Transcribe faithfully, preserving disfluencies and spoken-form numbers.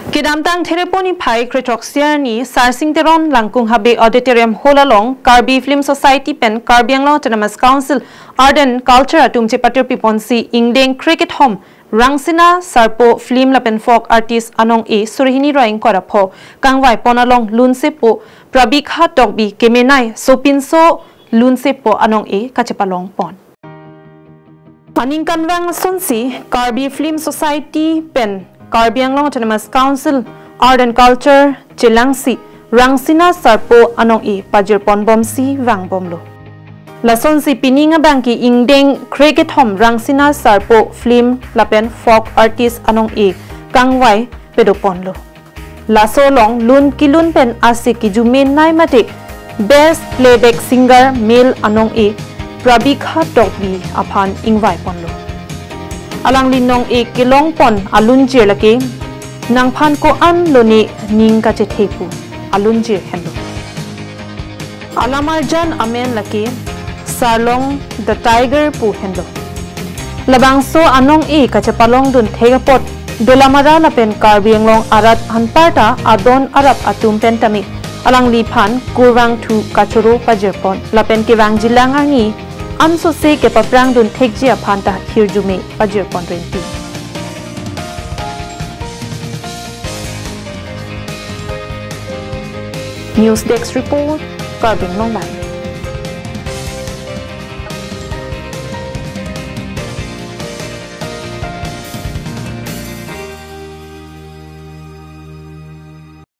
Kedamtang Therepo niphai kre-throksi arni Sarsing Teron Langkung Habe Auditorium Hall along Karbi Film Society pen Karbi Anglong Autonomous Council Art and Culture atum chepatirpi ponsi ingdeng krekethom Rangsina Sarpo film lapen folk artist anong-e suri hini ra ingkoi ra pho kangvai pon along lunsepo Prabikha Tokbi kemenei sopinso lunsepo anong-e kachepalong pon. Aningkanvang asonsi Karbi Film Society pen Karbi Anglong Autonomous Council Art and Culture chelangsi Rangsina Sarpo anong-e pajirpon bomsi vangbomlo. Lasonsi pining abangke ingdeng krekethom Rangsina Sarpo film lapen folk artist anong-e kangvai pedoponlo. Laso along lun kelun pen ase kejume nei mate Best Playback Singer Male anong-e Prabikha Tokbi aphan ingvai ponlo. Alangli nong-e kelong pon alunjir lake Nangphan Ko-an Lone Ning Kachethe pu alunjir henlo. Alam arjan amen lake Sarlong the Tiger pu henlo. Labangso anong-e kachepalongdun thek apot Dolamara lapen Karbi Anglong arat anparta adon arap atum pen tame alangliphan kurvangthu kachoro pajirpon lapen kevangjilang arni ansose kepaprangdun thekji aphan ta hirjume pajirpon rinti. News Desk Report, Karbi Anglong Live.